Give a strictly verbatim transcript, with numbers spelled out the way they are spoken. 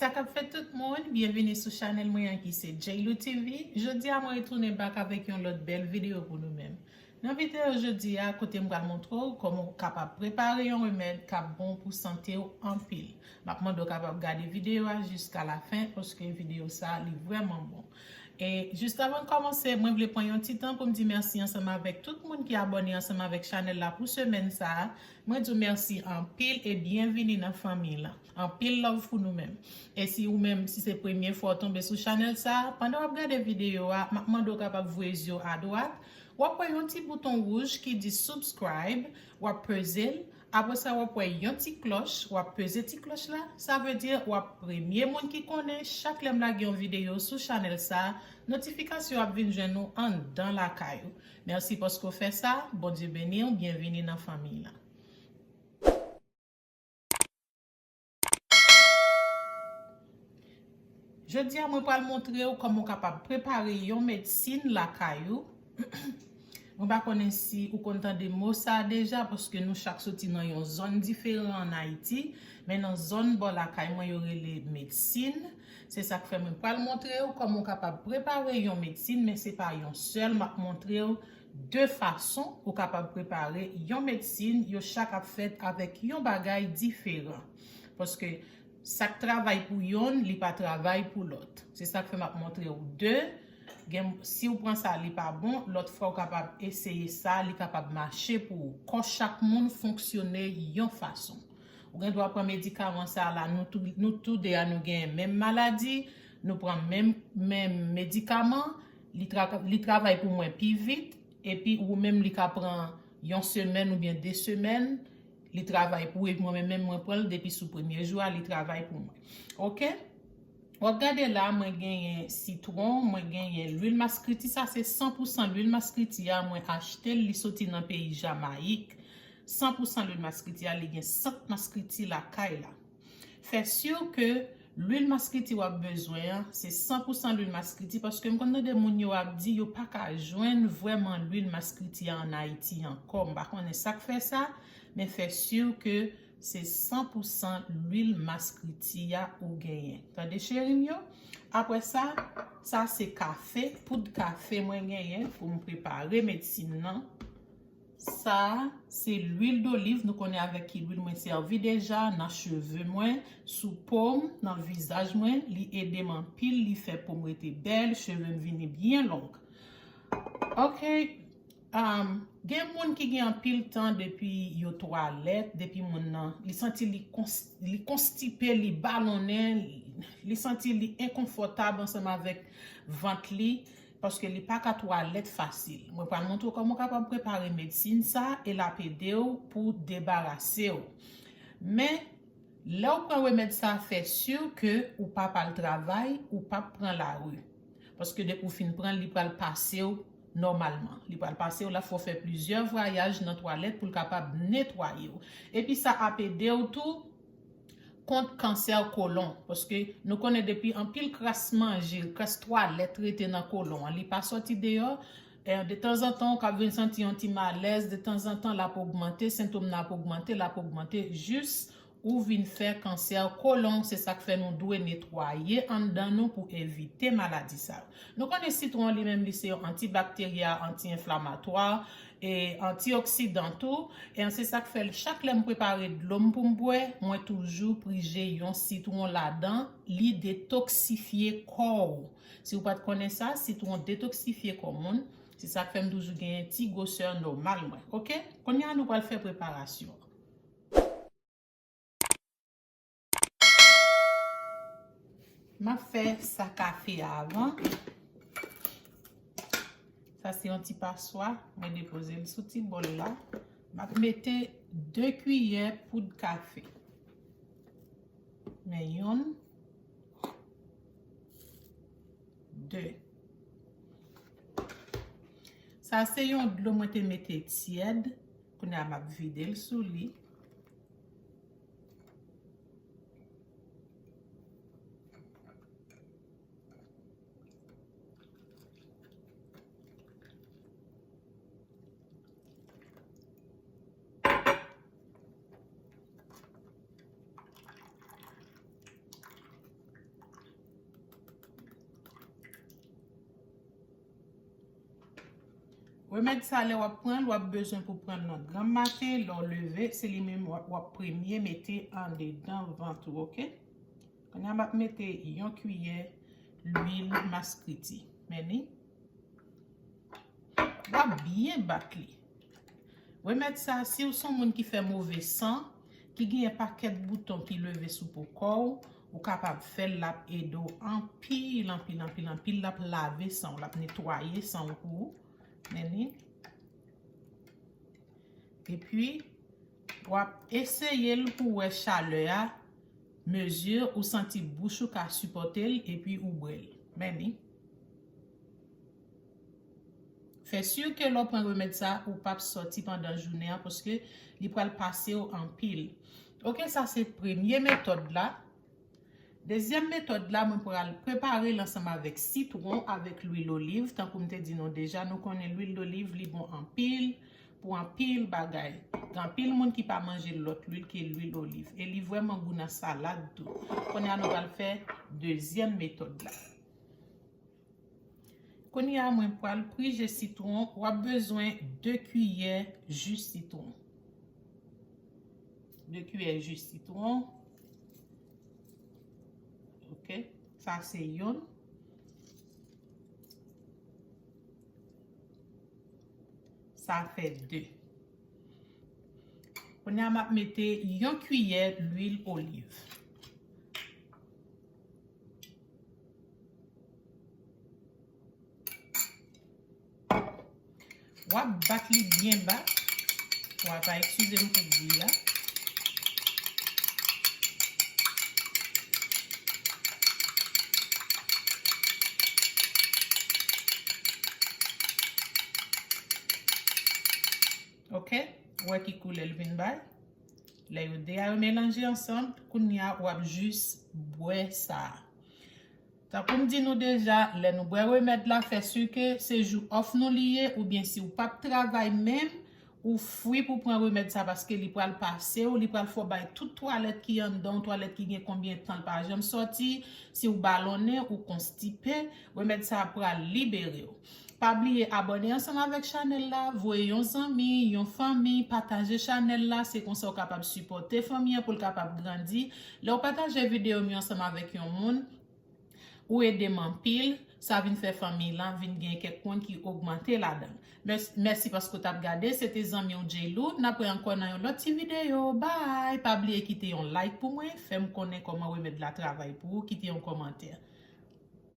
Sa k ap fèt tout moun, byenvini sou chanèl mwen an ki se J L U T V. Jodi a mwen retounen back avèk yon lòt bèl videyo pou nou menm. Nan videyo jodi a, kote m pral montre w kòman w kapab prepare yon remèd k ap bon pou sante w anpil. M ap mande w kapab gade videyo a jiska la fen, paske videyo sa a, li vrèman bon. E jis avan n kòmanse, mwen vle pran yon ti tan pou m di mèsi ansanm avèk tout moun ki abòne ansanm avèk chanèl la pou semèn sa a. Mwen di w mèsi anpil e byenvini nan fanmi lan. Anpil love pou nou menm. E si ou menm, si se premye fwa w tonbe sou chanèl sa a, pandan w ap gade videyo a, m ap mande w kapab voye zye w adwat, w ap wè yon ti bouton wouj ki di subscribe, w ap peze l. Apre sa, w ap wè yon ti klòch, w ap peze ti klòch la. Sa vle di w ap premye moun ki konnen chak lè m lage yon videyo sou chanèl sa a, notifikasyon ap vin jwenn ou anndan lakay ou. Mèsi paske w fè sa, Bondye beni w, byenvini nan fanmi lan. Jodi a, mwen pral montre w kòman w kapab prepare yon medsin lakay ou. Mwen pa konnen si ou konn tande mo sa a deja, paske nou chak soti nan yon zòn diferan ann Ayiti, men nan zòn bò lakay mwen, yo rele medsin. Se sa k fè mwen pral montre w kòman w kapab prepare yon medsin, men se pa yon sèl, m ap montre w de fason ou kapab prepare yon medsin, yo chak ap fèt avèk yon bagay diferan. Paske sa k travay pou yonn, li pa travay pou lòt. Se sa k fè m ap montre w de. Gen, si w pran sa, li pa bon, lòt fwa w kapab eseye sa, li kapab mache pou ou. Kò chak moun fonksyone yon fason. Ou gen dwa pran medikaman sa la, nou tou, nou tou de a nou gen menm maladi, nou pran menm, menm medikaman, li tra, li travay pou mwen pi vit, epi ou menm li ka pran yon semèn oubyen de semèn, li travay pou ou, epi mwen menm, menm mwen pran l depi sou premye jou a, li travay pou mwen. Oke? W ap gade la, mwen genyen sitwon, mwen genyen lwil maskriti, sa se san pou san lwil maskriti a, mwen achte l, li soti nan peyi Jamayik. San pou san lwil maskriti a, li gen sant maskriti lakay la. Fè si ke lwil maskriti w ap bezwen an, se san pou san lwil maskriti, paske m konn tande moun yo ap di yo pa ka jwenn vrèman lwil maskriti a ann Ayiti ankò. M pa konnen sa k fè sa, men fè si ke se san pou san lwil maskriti a ou genyen. Tande cheri m yo? Apre sa, sa se kafe, poud kafe mwen genyen pou m prepare medsin nan. Sa a, se lwil doliv, nou konnen avèk ki lwil mwen sèvi deja nan cheve mwen, sou po m, nan vizaj mwen, li ede m anpil, li fè po m rete bèl, cheve m vini byen long. Oke, um, gen moun ki gen anpil tan depi yo twalèt, depi moun nan, li santi li kons-, li konstipe, li balonnen, li, li santi li enkonfòtab ansanm avèk vant li, paske li pa ka twalèt fasil. Mwen pral montre w kòman w kapab prepare medsin sa e l ap ede w pou debarase w. Men, lè w pran remèd sa, fè si ke ou p ap al travay, ou p ap pran lari. Paske depi w fin pran l, li pral pase w nòmalman. Li pral pase w la, fò w fè plizyè vwayaj nan twalèt pou l kapab netwaye w. Epi sa ap ede w tou kont kansè kolon. Paske nou konnen depi anpil kras manje, kras twalèt rete nan kolon an, li pa sòti deyò. E, de tanzantan, ou ka vin santi yon ti malèz, de tanzantan, l ap ogmante, sentòm nan ap ogmante, l ap ogmante, jis ou vin fè kansè kolon. Se sa k fè nou dwe netwaye anndan nou pou evite maladi sa yo. Nou konnen sitwon li menm, li se yon antibakterya, anti-enflamatwa, e antioksidan tou. E se sa k fè chak lè m prepare dlo m pou m bwè, mwen toujou prije yon sitwon ladan, li detoksifye kò w. Si w pa t konnen sa, sitwon detoksifye kò moun. Se sa k fè m toujou genyen ti gwosè nòmal mwen. Oke? Kounye a, nou pral fè preparasyon. M ap fè sa kafe a avan. Sa se yon ti paswa. Mwen depoze l sou ti bòl la. M ap mete de kiyè poud kafe. Men yonn, de. Sa se yon dlo mwen te mete tyèd. Kounye a m ap vide l sou li. Remèd sa, lè w ap pran l, w ap bezwen pou pran l nan granm maten, lè w leve, se li menm w ap, w ap premye mete andedan vant ou, oke? Kounye a, m ap mete yon kiyè lwil maskriti. Men li. W ap byen bat li. Remèd sa, si w se yon moun ki fè move san, ki gen yon pakèt bouton ki leve sou po kò w, ou kapab fè l, l ap ede w anpil, anpil, anpil, anpil, l ap lave san w, l ap netwaye san w pou ou. Men li. Epi, w ap eseye l pou w wè chalè a, mezi ou santi bouch ou ka sipòte l, epi ou bwè l. Men li. Fè si ke lè w pran remèd sa, ou p ap sòti pandan jounen an, paske li pral pase w anpil. Oke, sa se premye metòd la. Dezyèm metòd la, mwen pral prepare l ansanm avèk sitwon, avèk lwil oliv. Tankou m te di nou deja, nou konnen lwil doliv, li bon anpil pou anpil bagay. Gen anpil moun ki pa manje lòt lwil ke lwil oliv. E li vrèman gou nan salad tou. Kounye a, nou pral fè dezyèm metòd la. Kounye a, mwen pral prije sitwon. W ap bezwen de kiyè ji sitwon. De kiyè ji sitwon. Oke. Sa se yonn. Sa fè de. Kounye a, m ap mete yon kiyè lwil oliv. W ap bat li byen bat. W ap, eskize m pou bri a. Oke, ou wè ki koulè l vin bay. Lè yo de a yo melanje ansanm, kounye a w ap jis bwè sa. Tankou m di nou deja, lè nou bwè remèd la, fè si ke se jou off nou li ye, oubyen si w p ap travay menm, ou free pou pran remèd sa paske li pral pase w, li pral fè w bay tout twalèt ki anndan w, twalèt ki gen konbyen tan l pa janm sòti, si w balonnen, ou konstipe, remèd sa pral libere w. Pa bliye abòne ansanm avèk chanèl la, voye yon zanmi, yon fanmi, pataje chanèl la, se konsa w kapab sipòte fanmi an pou l kapab grandi. Lè w pataje videyo m yo ansanm avèk yon moun, ou ede m anpil, sa vin fè fanmi lan vin gen kèk moun ki ogmante ladan l. Mès-, mèsi paske w t ap gade, se te zanmi w J-Lou, n ap wè ankò nan yon lòt ti videyo. Bye! Pa bliye kite yon like pou mwen, fè m konnen kòman remèd la travay pou ou, kite yon kòmantè.